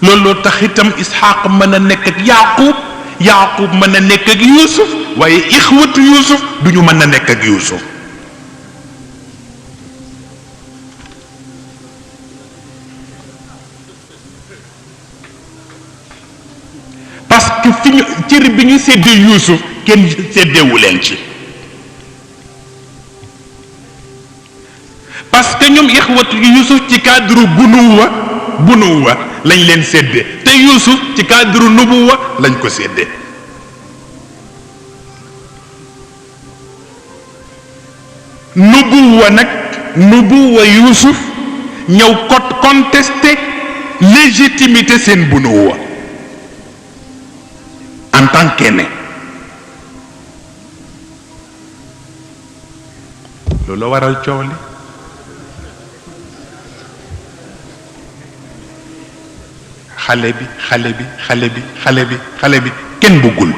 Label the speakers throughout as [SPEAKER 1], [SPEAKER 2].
[SPEAKER 1] looloo tax itam Isxaaq mën a nekk ak Yaaqub mën a nekk ak Yuusuf waaye ixwatu Yuusuf du ñu mën a nekk ak Yuusuf parce que fi ñu cër bi ñu séddee Yuusuf kenn séddeewu leen ci parce que ñoom ixwatu Yuusuf ci cadre bunuwa lañ leen séddee te Yuusuf ci cadre nubuwa lañ ko séddee nubuwa Yuusuf ñëw contester légitimité seen bunuwa en tant qu'aîné loolu waral coow li xale bi kenn bëggul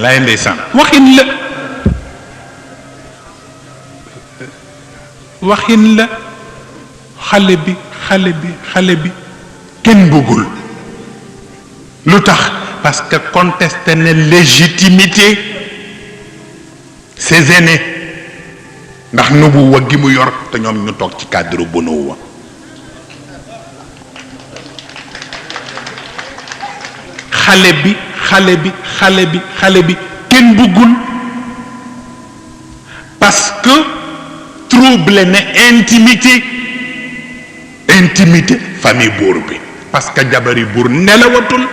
[SPEAKER 1] lay ndeysaan waxin la xale bi kenn bëggul lu tax parce que contester na légitimité ses aînés ndax nubuwa gi mu yor te ñoom ñu toog ci cadre bu nubuwa xale bi kenn bëggul parce que trouble na intimité famille buur bi parce que jabari buur nelawatul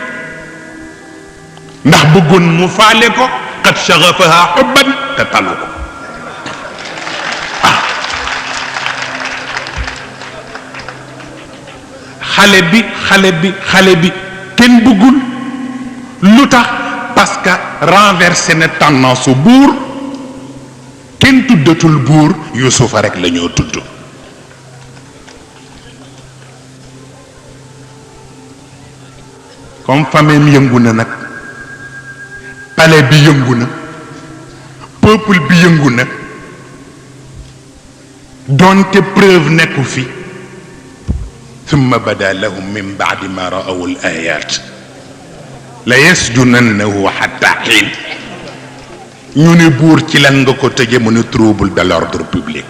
[SPEAKER 1] ndax bëggoon mu faale ko qad shaghafaha hubban te talu ko xale bi kenn bëggul lu tax parce que renversé na tendance su buur kenn tuddatul buur Yuusufa rek la ñoo tudd comme famille yëngu na nag palais bi yëngu na peuple bi yëngu na donte preuve nekku fi summa bada lahum min baadi ma ra'aw al ayat la yasjunannahu hatta xiin ñu ne buur ci lan nga ko tëje mu ne trouble de l'ordre public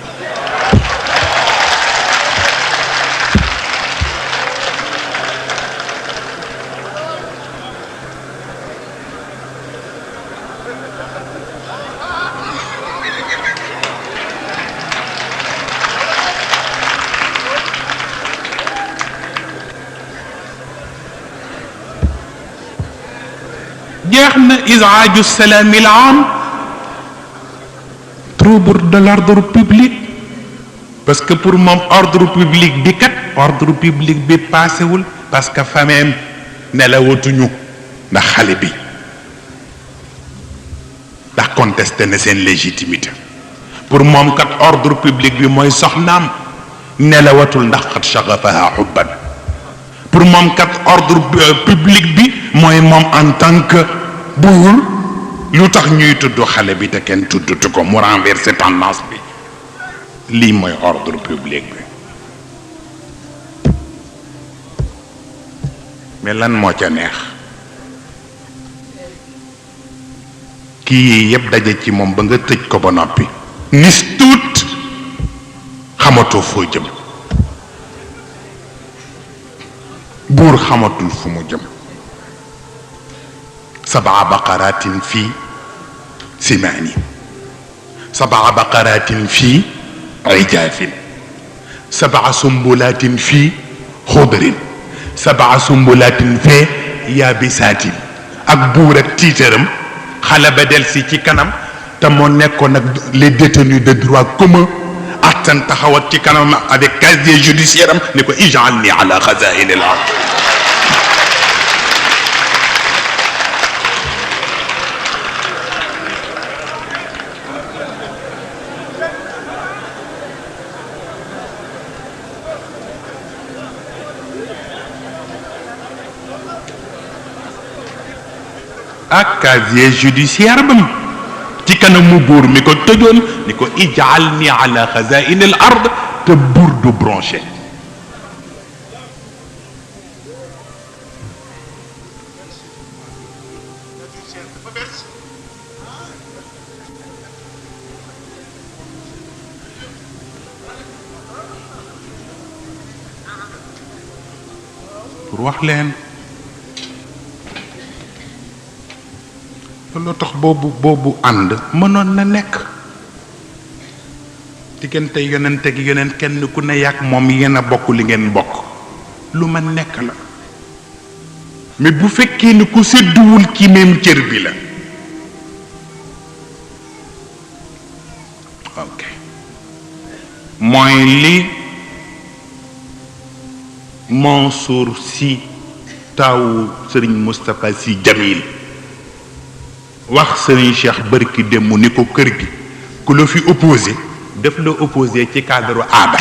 [SPEAKER 1] jeex na isaaju salaami al aam trouble de l'ordre public parce que pour moom ordre public bi paasewul parce que fameem nelawatuñu ndax xale bi ndax contesté na seen légitimité pour moom kat ordre public bi mooy soxnaam nelawatul ndax xat shagafaha xubban pour moom kat ordre public bi mooy moom en tant que buur lu tax ñuy tudd xale bi te kenn tuddutu ko mu renverser tendance bi lii mooy ordre public bi mais lan moo ca neex kii yii yëpp daje ci moom ba nga tëj ko ba noppi nis tuut xamatoo foo jëm buur xamatul fu mu jëm sab'a baqaratin fi simaani sab'a baqaratin fi ijaafin sab'a sumbulatin fi xudrin sab'a sumbulatin fi yaabisaatin ak buur ak tiitaram xale ba del si ci kanam te moo nekkoon ak les détenus de droit commun attan taxawat ci kanam avec casier judiciaire am ni ko ij'alni ala xazaa'ini al-ard ak casier judiciaire bam ci kanamu buur mi ko tëjoon ni ko ij'alni ala xazain al ard te buur du bronché pour wax leen loolu tax boobu ànd mënoon na nekk diggante yonent ak yonent kenn ku ne yàgg moom yéen a bokk li ngeen bokk lu ma nekk la mais bu fekkee ni ku sédduwul ki même cër bi la ok mooy li Mansour Sy taawu Serigne Moustapha Sy Jamil wax Serigne Cheikh bërki dem mu ni ko kër gi ku la fi opposé def la opposé ci cadre aada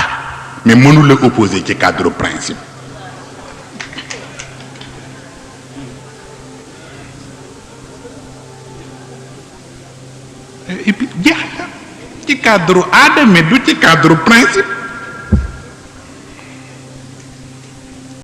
[SPEAKER 1] mais mënu la opposé ci cadre principe et puis jeex na ci cadre aada mais du ci cadre principe